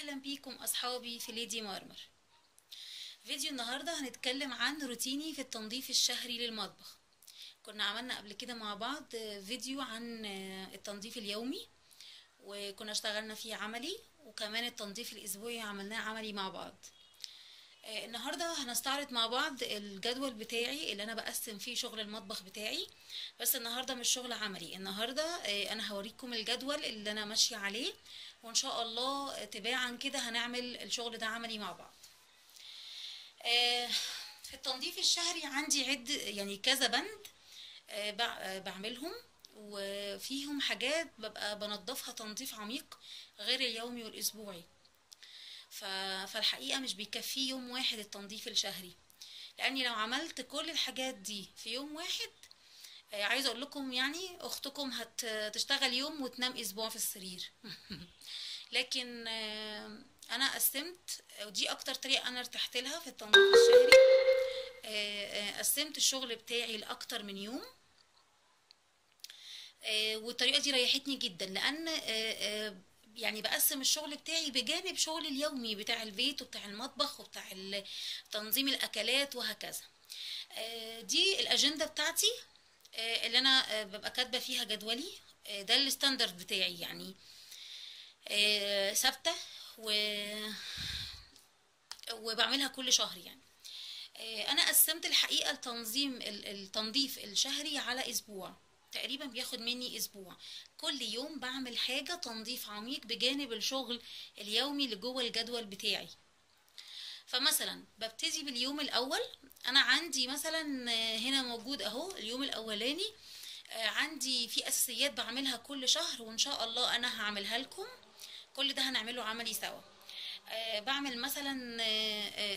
اهلا بيكم اصحابي في ليدي مارمر. فيديو النهارده هنتكلم عن روتيني في التنظيف الشهري للمطبخ. كنا عملنا قبل كده مع بعض فيديو عن التنظيف اليومي، وكنا اشتغلنا فيه عملي، وكمان التنظيف الاسبوعي عملناه عملي مع بعض. النهارده هنستعرض مع بعض الجدول بتاعي اللي انا بقسم فيه شغل المطبخ بتاعي، بس النهارده مش شغل عملي. النهارده انا هوريكم الجدول اللي انا ماشية عليه، وان شاء الله تباعا كده هنعمل الشغل ده عملي مع بعض. في التنظيف الشهري عندي يعني كذا بند بعملهم، وفيهم حاجات ببقى بنظفها تنظيف عميق غير اليومي والاسبوعي. فالحقيقة مش بيكفي يوم واحد التنظيف الشهري، لاني لو عملت كل الحاجات دي في يوم واحد، عايزة اقول لكم يعني اختكم هتشتغل يوم وتنام اسبوع في السرير. لكن انا قسمت، ودي اكتر طريقة انا ارتحت لها في التنظيف الشهري. قسمت الشغل بتاعي لاكتر من يوم، والطريقة دي ريحتني جدا، لان يعني بقسم الشغل بتاعي بجانب شغلي اليومي بتاع البيت وبتاع المطبخ وبتاع تنظيم الأكلات وهكذا. دي الأجندة بتاعتي اللي أنا ببقى كاتبة فيها جدولي. ده ال standard بتاعي، يعني ثابتة وبعملها كل شهر. يعني أنا قسمت الحقيقة التنظيف الشهري على أسبوع تقريبا، بياخد مني اسبوع. كل يوم بعمل حاجة تنظيف عميق بجانب الشغل اليومي اللي جوه الجدول بتاعي. فمثلا ببتدي باليوم الاول. انا عندي مثلا هنا موجود اهو اليوم الاولاني، عندي في اساسيات بعملها كل شهر، وان شاء الله انا هعملها لكم. كل ده هنعمله عملي سوا. بعمل مثلا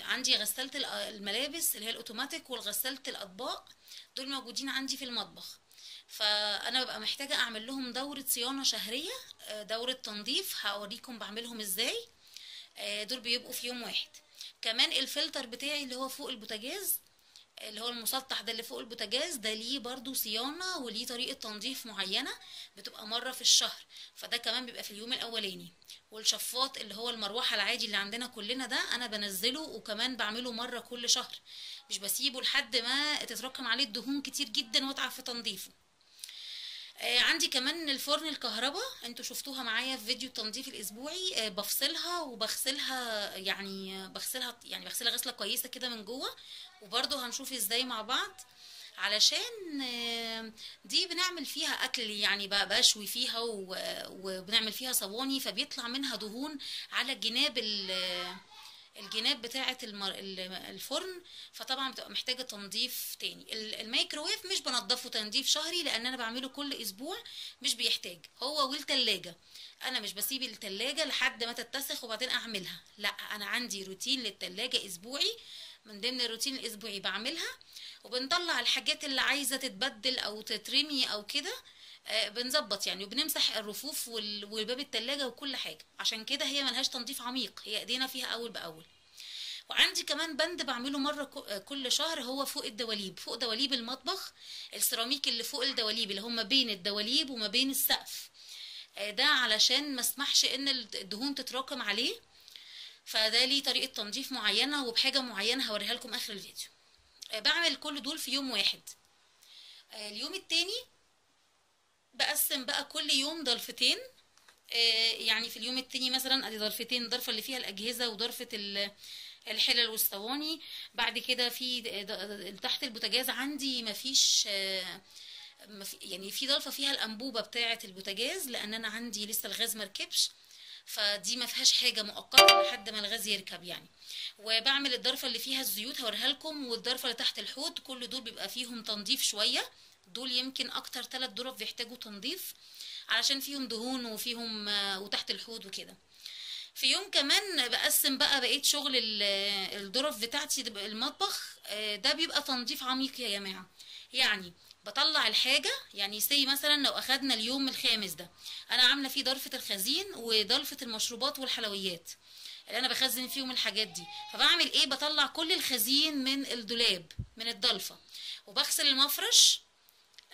عندي غسالة الملابس اللي هي الاوتوماتيك، والغسالة الاطباق، دول موجودين عندي في المطبخ. فانا ببقى محتاجه اعمل لهم دوره صيانة شهرية، دوره تنظيف، هوريكم بعملهم ازاي. دول بيبقوا في يوم واحد. كمان الفلتر بتاعي اللي هو فوق البوتاجاز، اللي هو المسطح ده اللي فوق البوتاجاز، ده ليه برضو صيانة وليه طريقه تنظيف معينة، بتبقى مرة في الشهر، فده كمان بيبقى في اليوم الاولاني. والشفاط اللي هو المروحة العادي اللي عندنا كلنا ده، انا بنزله وكمان بعمله مرة كل شهر، مش بسيبه لحد ما تتراكم عليه الدهون كتير جدا واتعب في تنظيفه. عندي كمان الفرن الكهرباء، انتوا شفتوها معايا في فيديو التنظيف الاسبوعي. بفصلها وبغسلها، يعني بغسلها غسله كويسة كده من جوه، وبرده هنشوف ازاي مع بعض، علشان دي بنعمل فيها اكل، يعني بشوي فيها وبنعمل فيها صواني، فبيطلع منها دهون على جناب الجناب بتاعه الفرن، فطبعا بتبقى محتاجه تنظيف تاني. الميكروويف مش بنضفه تنظيف شهري، لان انا بعمله كل اسبوع، مش بيحتاج. هو والتلاجة، انا مش بسيب التلاجة لحد ما تتسخ وبعدين اعملها، لا، انا عندي روتين للتلاجة اسبوعي، من ضمن الروتين الاسبوعي بعملها، وبنطلع الحاجات اللي عايزه تتبدل او تترمي او كده، بنظبط يعني، وبنمسح الرفوف والباب التلاجة وكل حاجة. عشان كده هي ملهاش تنظيف عميق، هي ايدينا فيها اول باول. وعندي كمان بند بعمله مرة كل شهر، هو فوق الدواليب، فوق دواليب المطبخ، السيراميك اللي فوق الدواليب اللي هم بين الدواليب وما بين السقف، ده علشان ما اسمحش ان الدهون تتراكم عليه، فده ليه طريقة تنظيف معينة وبحاجة معينة هوريها لكم اخر الفيديو. بعمل كل دول في يوم واحد. اليوم التاني بقسم بقى كل يوم ضلفتين، يعني في اليوم التاني مثلا ادي ضلفتين، ضرفه اللي فيها الاجهزة وضرفه الحلل والصواني. بعد كده في تحت البوتاجاز عندي مفيش، يعني في ضلفه فيها الانبوبة بتاعه البوتاجاز، لان انا عندي لسه الغاز مركبش، فدي ما فيهاش حاجة مؤقتة لحد ما الغاز يركب يعني. وبعمل الضرفه اللي فيها الزيوت هوريها لكم، والضرفه اللي تحت الحوض، كل دول بيبقى فيهم تنظيف شوية. دول يمكن اكتر 3 ضرف بيحتاجوا تنظيف، علشان فيهم دهون وفيهم وتحت الحوض وكده. في يوم كمان بقسم بقى بقية شغل الضرف بتاعتي المطبخ، ده بيبقى تنظيف عميق يا جماعة. يعني بطلع الحاجة، يعني سي مثلا لو اخدنا اليوم الخامس ده، انا عامله فيه ضرفه الخزين وضرفه المشروبات والحلويات اللي انا بخزن فيهم الحاجات دي. فبعمل ايه؟ بطلع كل الخزين من الدولاب من الضلفه، وبغسل المفرش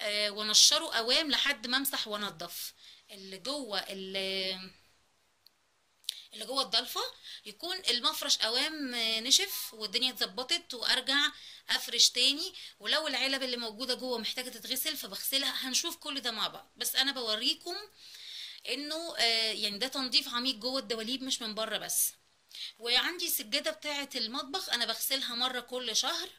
ونشره اوام لحد ما امسح وانضف اللي جوه اللي جوه الضلفه، يكون المفرش اوام نشف والدنيا اتظبطت، وارجع افرش تاني. ولو العلب اللي موجودة جوه محتاجه تتغسل فبغسلها. هنشوف كل ده مع بعض، بس انا بوريكم انه يعني ده تنظيف عميق جوه الدواليب مش من بره بس. وعندي السجادة بتاعه المطبخ انا بغسلها مرة كل شهر،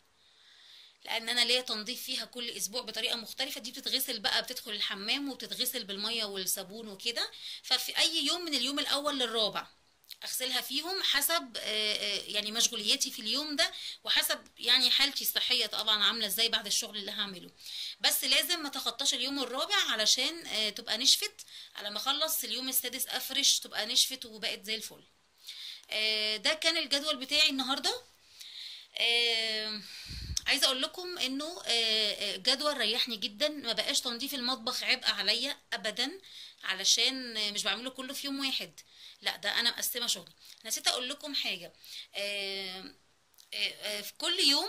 لان انا ليا تنظيف فيها كل اسبوع بطريقة مختلفة. دي بتتغسل بقى، بتدخل الحمام وبتتغسل بالمية والصابون وكده. ففي اي يوم من اليوم الاول للرابع اغسلها فيهم، حسب يعني مشغوليتي في اليوم ده، وحسب يعني حالتي الصحية طبعا عامله ازاي بعد الشغل اللي هعمله. بس لازم ما تخطاش اليوم الرابع علشان تبقى نشفت، على ما اخلص اليوم السادس افرش تبقى نشفت وبقت زي الفل. ده كان الجدول بتاعي النهارده. عايزه اقول لكم انه جدول ريحني جدا، ما بقاش تنظيف المطبخ عبء عليا ابدا، علشان مش بعمله كله في يوم واحد، لا ده انا مقسمة شغلي. نسيت اقول لكم حاجة، في كل يوم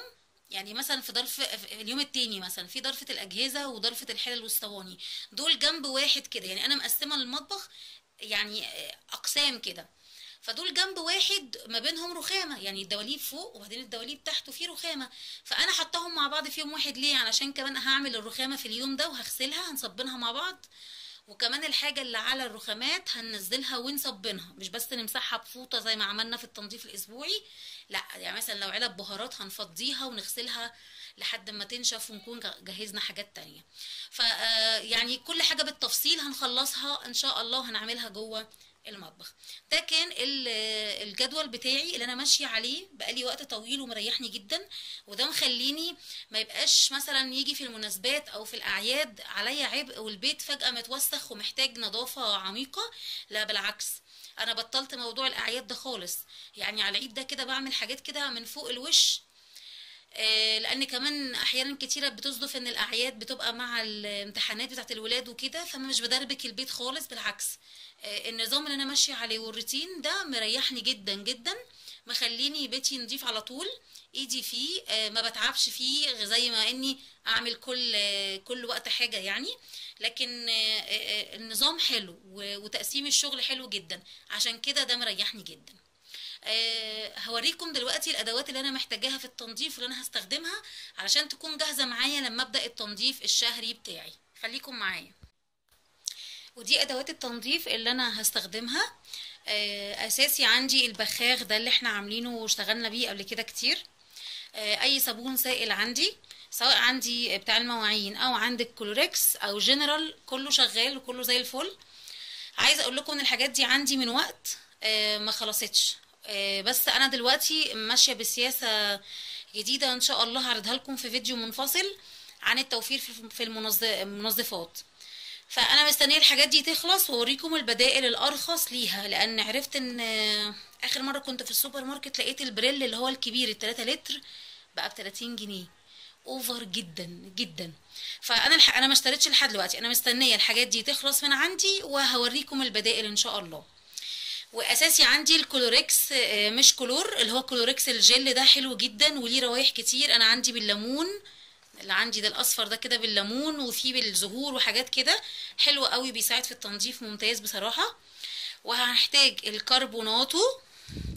يعني مثلا في ظرف اليوم التاني مثلا في ضرفه الاجهزة وضرفه الحلل والصواني، دول جنب واحد كده، يعني انا مقسمة المطبخ يعني اقسام كده، فدول جنب واحد ما بينهم رخامه، يعني الدواليب فوق وبعدين الدواليب تحت وفي رخامه، فانا حطاهم مع بعض في يوم واحد. ليه؟ علشان كمان هعمل الرخامه في اليوم ده وهغسلها، هنصبنها مع بعض، وكمان الحاجة اللي على الرخامات هننزلها ونصبنها، مش بس نمسحها بفوطه زي ما عملنا في التنظيف الاسبوعي، لا يعني مثلا لو علب بهارات هنفضيها ونغسلها لحد ما تنشف ونكون جهزنا حاجات تانية. ف يعني كل حاجة بالتفصيل هنخلصها ان شاء الله، هنعملها جوه المطبخ. ده كان الجدول بتاعي اللي انا ماشية عليه بقالي وقت طويل ومريحني جدا، وده مخليني ما يبقاش مثلا يجي في المناسبات او في الاعياد عليا عبء والبيت فجأة متوسخ ومحتاج نظافة عميقة. لا بالعكس، انا بطلت موضوع الاعياد ده خالص، يعني على العيد ده كده بعمل حاجات كده من فوق الوش، لان كمان احيانا كتيرة بتصدف ان الاعياد بتبقى مع الامتحانات بتاعت الولاد وكده، فانا مش بدربك البيت خالص. بالعكس النظام اللي انا ماشية عليه والروتين ده مريحني جدا جدا، مخليني بيتي نضيف على طول، ايدي فيه ما بتعبش فيه زي ما اني اعمل كل وقت حاجة يعني. لكن النظام حلو وتقسيم الشغل حلو جدا، عشان كده ده مريحني جدا. هوريكم دلوقتي الادوات اللي انا محتاجاها في التنظيف واللي انا هستخدمها علشان تكون جاهزة معايا لما ابدا التنظيف الشهري بتاعي. خليكم معايا. ودي ادوات التنظيف اللي انا هستخدمها. اساسي عندي البخاخ ده اللي احنا عاملينه واشتغلنا بيه قبل كده كتير. اي صابون سائل عندي، سواء عندي بتاع المواعين او عندك كلوركس او جنرال، كله شغال وكله زي الفل. عايزه اقول لكم ان الحاجات دي عندي من وقت ما خلصتش، بس انا دلوقتي ماشية بسياسة جديدة ان شاء الله هعرضها لكم في فيديو منفصل عن التوفير في المنظفات. فانا مستنيه الحاجات دي تخلص واوريكم البدائل الارخص ليها، لان عرفت ان اخر مرة كنت في السوبر ماركت لقيت البريل اللي هو الكبير ال3 لتر بقى ب 30 جنيه، over جدا جدا. فانا انا ما اشتريتش لحد دلوقتي، انا مستنيه الحاجات دي تخلص من عندي وهوريكم البدائل ان شاء الله. واساسي عندي الكلوركس، مش كلور، اللي هو كلوركس الجل ده حلو جدا وليه روايح كتير. انا عندي بالليمون، اللي عندي ده الاصفر ده كده بالليمون، وفيه بالزهور وحاجات كده، حلو قوي بيساعد في التنظيف ممتاز بصراحة. وهحتاج الكربوناتو،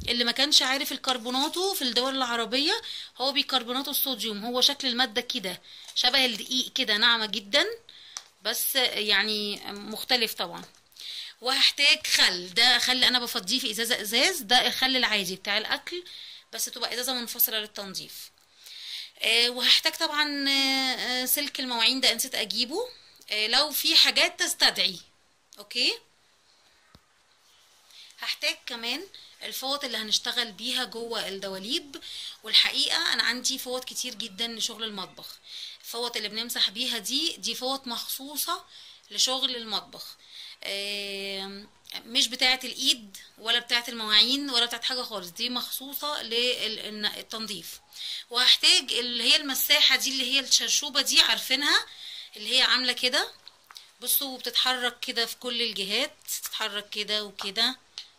اللي ما كانش عارف الكربوناتو في الدول العربية هو بيكربوناتو الصوديوم، هو شكل المادة كده شبه الدقيق كده، ناعمة جدا بس يعني مختلف طبعا. وهحتاج خل، ده خل انا بفضيه في ازازة ازاز، ده الخل العادي بتاع الاكل بس تبقى ازازة منفصلة للتنظيف. وهحتاج طبعا سلك المواعين ده نسيت اجيبه، لو في حاجات تستدعي. okay، هحتاج كمان الفوط اللي هنشتغل بيها جوه الدواليب. والحقيقة انا عندي فوط كتير جدا لشغل المطبخ، الفوط اللي بنمسح بيها دي فوط مخصوصة لشغل المطبخ، مش بتاعه الايد ولا بتاعه المواعين ولا بتاعه حاجة خالص، دي مخصوصة للتنظيف. وهحتاج اللي هي المساحة دي اللي هي الشرشوبه دي، عارفينها اللي هي عامله كده، بصوا بتتحرك كده في كل الجهات، تتحرك كده وكده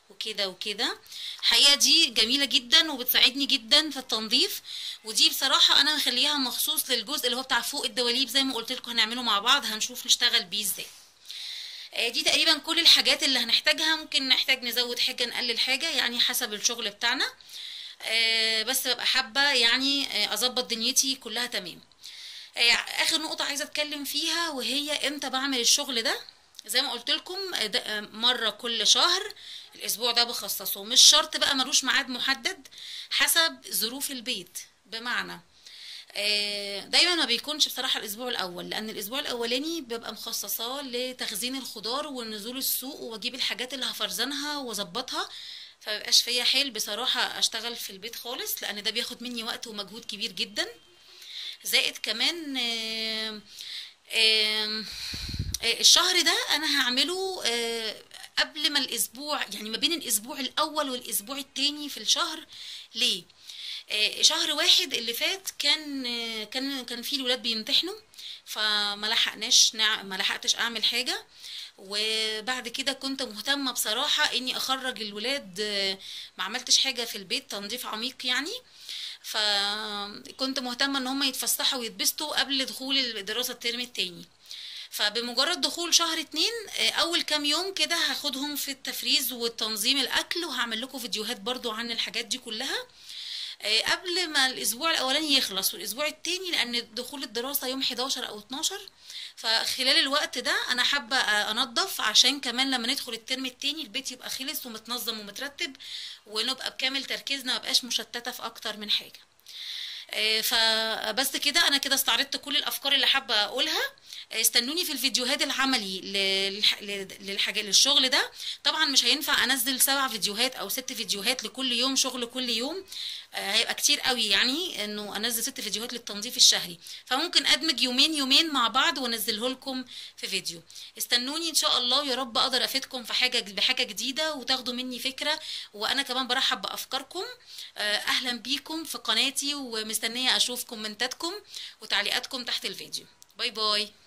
وكده وكده. الحقيقة دي جميلة جدا وبتساعدني جدا في التنظيف، ودي بصراحة انا مخليها مخصوص للجزء اللي هو بتاع فوق الدواليب زي ما قلت لكم هنعمله مع بعض، هنشوف نشتغل بيه ازاي. دي تقريبا كل الحاجات اللي هنحتاجها. ممكن نحتاج نزود حاجة نقلل حاجة يعني حسب الشغل بتاعنا، بس ببقى حابة يعني اظبط دنيتي كلها تمام. اخر نقطة عايزة اتكلم فيها وهي امتى بعمل الشغل ده. زي ما قلت لكم مرة كل شهر، الاسبوع ده بخصصه، مش شرط بقى ملوش ميعاد محدد، حسب ظروف البيت. بمعنى دايما ما بيكونش بصراحة الاسبوع الاول، لان الاسبوع الاولاني ببقى مخصصاه لتخزين الخضار ونزول السوق واجيب الحاجات اللي هفرزنها واظبطها، فمبقاش فيا حيل بصراحة اشتغل في البيت خالص، لان ده بياخد مني وقت ومجهود كبير جدا. زائد كمان الشهر ده انا هعمله قبل ما الاسبوع، يعني ما بين الاسبوع الاول والاسبوع التاني في الشهر. ليه؟ شهر واحد اللي فات كان فيه الولاد بيمتحنوا، فما لحقناش ما لحقتش اعمل حاجة. وبعد كده كنت مهتمة بصراحة اني اخرج الولاد، ما عملتش حاجة في البيت تنظيف عميق يعني، فكنت مهتمة ان هم يتفسحوا ويتبسطوا قبل دخول الدراسة الترم التاني. فبمجرد دخول شهر 2 اول كام يوم كده هاخدهم في التفريز والتنظيم الاكل، وهعمل لكم فيديوهات برضو عن الحاجات دي كلها قبل ما الاسبوع الاولاني يخلص والاسبوع التاني، لان دخول الدراسة يوم 11 او 12، فخلال الوقت ده انا حابة انظف عشان كمان لما ندخل الترم التاني البيت يبقى خلص ومتنظم ومترتب، ونبقى بكامل تركيزنا، مبقاش مشتتة في اكتر من حاجة. فبس كده انا كده استعرضت كل الافكار اللي حابة اقولها. استنوني في الفيديوهات العملي للحاجة للشغل ده. طبعا مش هينفع انزل 7 فيديوهات او 6 فيديوهات لكل يوم شغل كل يوم، هيبقى كتير قوي يعني انه انزل 6 فيديوهات للتنظيف الشهري، فممكن ادمج يومين يومين مع بعض وانزله لكم في فيديو. استنوني ان شاء الله، يا رب اقدر افيدكم في حاجة بحاجة جديدة وتاخدوا مني فكرة، وانا كمان برحب بافكاركم. اهلا بيكم في قناتي، ومستنيه اشوف كومنتاتكم وتعليقاتكم تحت الفيديو. bye bye.